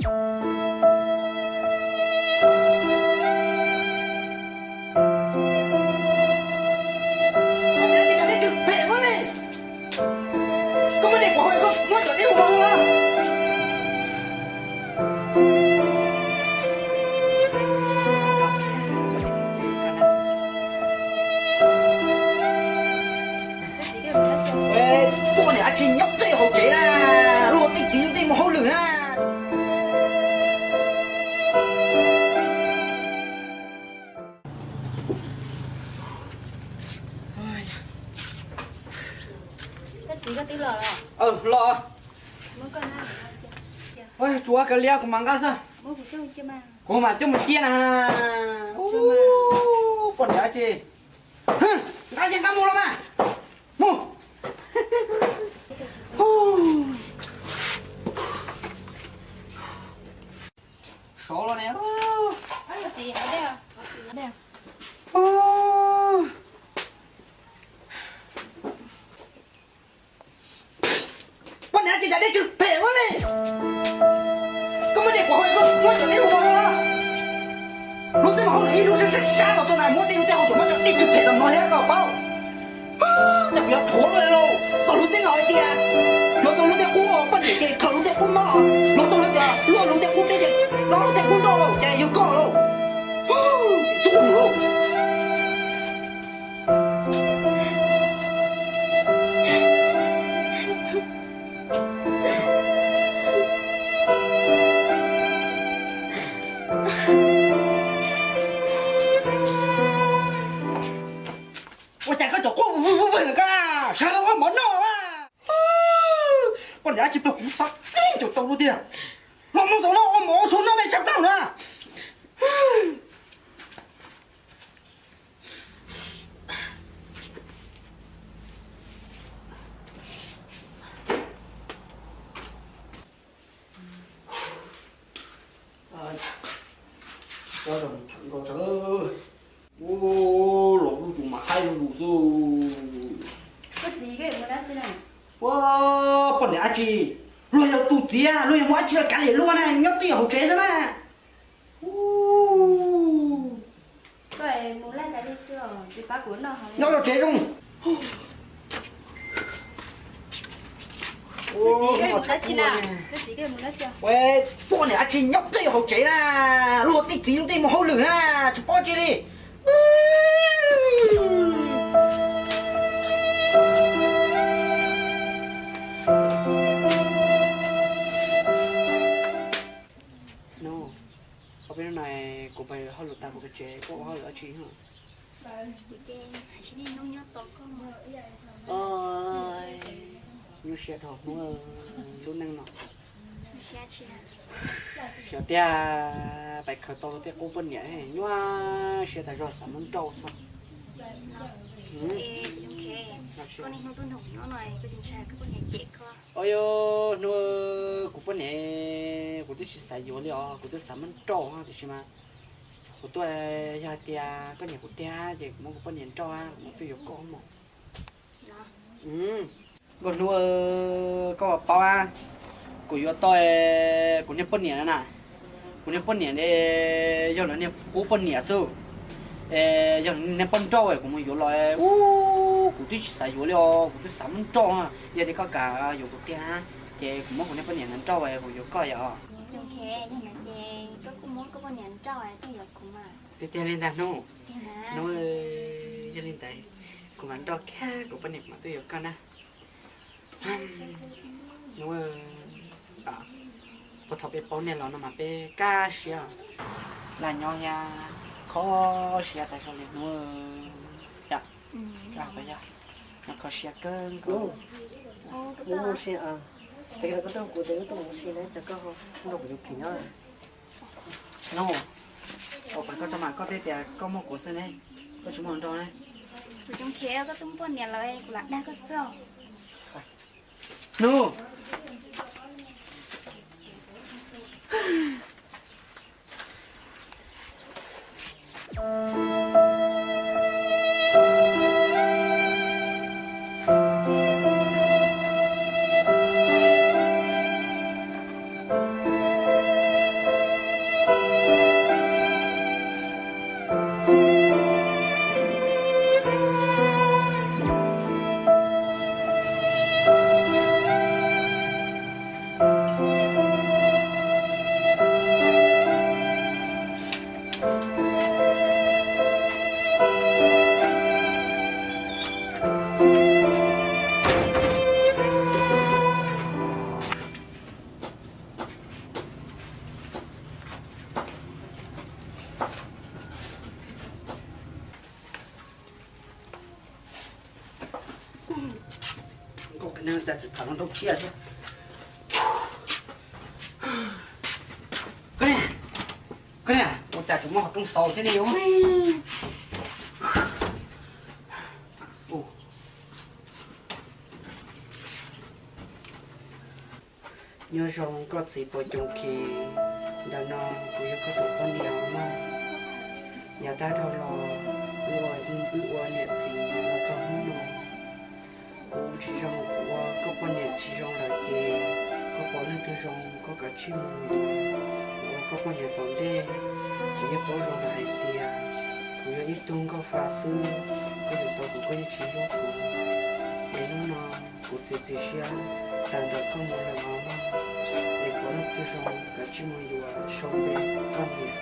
Poj niam dab tsi nyob tej hauv tsev na, luag tej txiv tej mus hauj lwm na. Los. Tsuav kav liam kuv mam nqa xwb. Kuv mam coj mus ciaj na. Poj niam dab tsi. Nqa ces nqa mus los mas. Mus. Sov los ne. Poj niam ces cas dej tsw phem ua li. Koj muab dej kuv haus, koj muab cov dej ua no. Luag tej mus hauj lwm ib lub sab sab sab los txog na, muab dej luag tej haus, muab cov dej tsw phem tam no thiab koj paub. Cas kuv yuav thuam luag li lauj. Tau luag tej laus hais tias yuav tau luag tej qub, poj niam ces khaws luag tej qub mob. Yuav tau hais tias luag luag tej qub teb ces dob luag tej qub nroj lauj, ces yog koj lauj. Txuj lauj. Ua cas koj tseem quaj vwg vwg vwg lawm koj na? Sawv los ua mov noj mas. Poj niam dab tsi plag, kuv xav teb tsaus tau luag tiag. Los mus tom no ua mov ua suav noj me tshav plaub na. Tsis tau zoo tham nkaus tso. Ua, los zuj zus mas haib zuj zus xwb. Ua, poj niam dab tsi, luag yog tus txiv, luag yog muaj dab tsi los kav liam luag na, nyob twj ywm hauv tsev xwb na. Nyob hauv tsev zoo. Poj niam dab tsi nyob twj ywm hauv tsev na, luag tej txiv luag tej mus hauj lwm na, tsis paub tsi li. Hnub, ob peb hnub no kuv pais hauj lwm tas kuv pais tsev, koj ua hauj lwm dab tsi? Nyuaj siab dhau hnub lub neej no. Xyov tiag, pais khaws tau luag tej qub poj niam nyuaj siab tas zog, xav muab nrauj xwb. Hnub, kuv poj niam, kuv twb tsis xav yuav li os, kuv twb xav muab nrauj tiam sis mas kuv tuaj, yog hais tias koj nyiam kuv tiag ces kuv muab kuv poj niam nrauj, kuv muab tuaj yuav koj mog. Nkauj Hnub, koj puas paub, kuv yuav tau kuv niag poj niam na, kuv niag poj niam ne, yog lawv niag qub poj niam xwb. Yog niag poj nrauj kuv mus yuav los, ub, kuv twb tsis xav yuav li os, kuv twb xav muab nrauj. Yog tias koj kam yuav kuv tiag na, ces kuv muab kuv niag poj niam nrauj kuv yuav koj yom. Tiag tiag li ntag Hnub. Hnub, yog li ntawd kuv mam nrauj kiag kuv poj niam mam tuaj yuav koj na. Hnub, puag thaum peb paub nej los no mas peb kaj siab, laj nyob thiab kho siab tas zog li Hnub. Yog, kho siab kawg nkaus. Hnub, ua cas koj tso mas koj teb tias koj muaj kuv xwb ne, koj tsis muaj nrauj ne. Kuv tsis nrauj koj, kuv lam dag koj xwb. Hnub. Cas tseem tham no nrau tsiaj thiab. Koj niam, koj niam, ua cas tseem muaj qhov rooj xaus thiab ne? Nyob zoo koj txiv Pov Coos Khis, ntawm no kuv yog koj tus poj niam mog. Yav tag dhau los, wb ua, wb ua niam txiv los txog hnub no, kuv tsis zoo, kuv ua koj poj niam tsis zoo lawm ces koj pom leej twg zoo koj kav tsij mus yuav. Kuv ua koj poj niam tom ntej, kuv yeej paub zoo lawm hais tias kuv yog ib tug nkauj fa xwb, koj yuav tau kuv koj yeej tsis hlub kuv. Es hnub no kuv txiav txim siab tawm ntawm koj mus lawm os mog, es pom leej twg zoo kav tsij mus yuav sau npe koj niam.